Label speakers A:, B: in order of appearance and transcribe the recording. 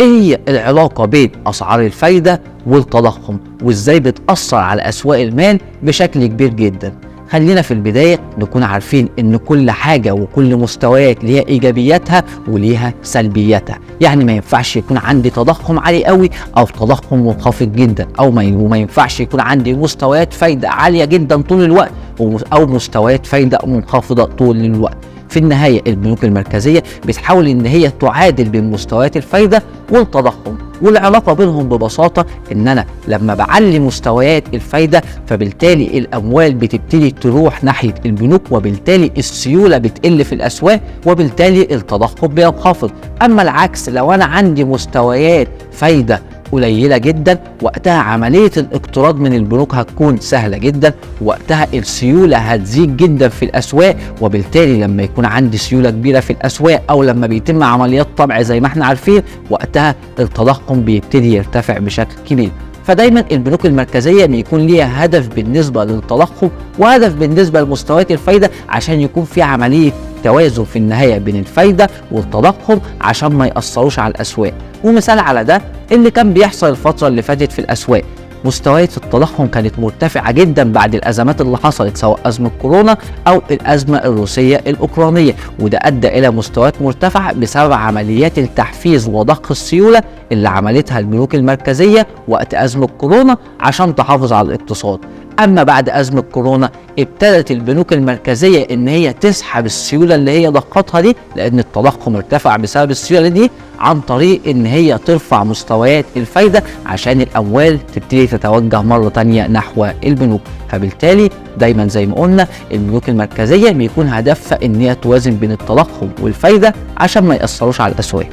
A: ايه هي العلاقة بين اسعار الفايدة والتضخم وازاي بتأثر على اسواق المال بشكل كبير جدا؟ خلينا في البداية نكون عارفين ان كل حاجة وكل مستويات ليها ايجابياتها وليها سلبياتها. يعني ما ينفعش يكون عندي تضخم عالي قوي او تضخم منخفض جدا، او ما ينفعش يكون عندي مستويات فايدة عالية جدا طول الوقت او مستويات فايدة منخفضة طول الوقت. في النهاية البنوك المركزية بتحاول ان هي تعادل بين مستويات الفايدة والتضخم، والعلاقة بينهم ببساطة ان انا لما بعلي مستويات الفايدة فبالتالي الاموال بتبتدي تروح ناحية البنوك، وبالتالي السيولة بتقل في الاسواق، وبالتالي التضخم بينخفض. اما العكس لو انا عندي مستويات فايدة قليلة جدا، وقتها عملية الاقتراض من البنوك هتكون سهلة جدا، وقتها السيولة هتزيد جدا في الأسواق، وبالتالي لما يكون عندي سيولة كبيرة في الأسواق أو لما بيتم عمليات طبع زي ما احنا عارفين، وقتها التضخم بيبتدي يرتفع بشكل كبير. فدايما البنوك المركزية بيكون ليها هدف بالنسبة للتضخم وهدف بالنسبة لمستويات الفايدة، عشان يكون في عملية توازن في النهاية بين الفايدة والتضخم عشان ما يأثروش على الأسواق. ومثال على ده اللي كان بيحصل الفترة اللي فاتت في الأسواق، مستويات التضخم كانت مرتفعة جدا بعد الأزمات اللي حصلت سواء أزمة كورونا أو الأزمة الروسية الأوكرانية، وده أدى إلى مستويات مرتفعة بسبب عمليات التحفيز وضخ السيولة اللي عملتها البنوك المركزية وقت أزمة كورونا عشان تحافظ على الاقتصاد. أما بعد أزمة كورونا ابتدت البنوك المركزية إن هي تسحب السيولة اللي هي ضختها دي، لأن التضخم ارتفع بسبب السيولة دي، عن طريق إن هي ترفع مستويات الفايدة عشان الأموال تبتدي تتوجه مرة تانية نحو البنوك. فبالتالي دايما زي ما قلنا البنوك المركزية بيكون هدفها إن هي توازن بين التضخم والفايدة عشان ما يأثروش على الأسواق.